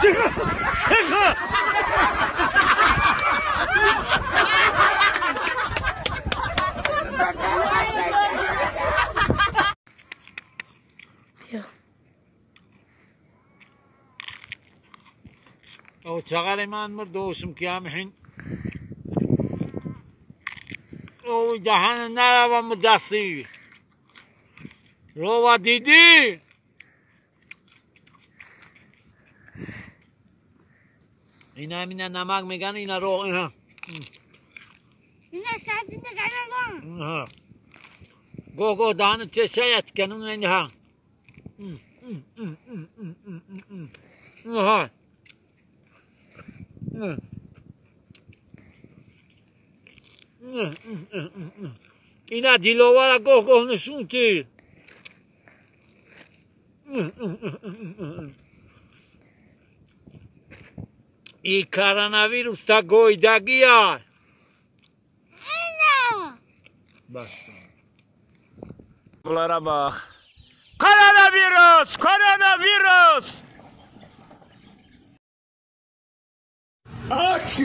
Çıkın. او شغالي ما مردوشم كيامحين او دهان نرى مدسي روا دیدی اینا اینا نمک میگن اینا رو اینا اینا سازی میگن رو گو گو دهان چه شاید کنون اینها ها اینا دیلوارا گوه گوه نشونتی ای коронавирус та гойдагия. اینا بس. Bunlara bak. Koronavirus! Koronavirus! Aç!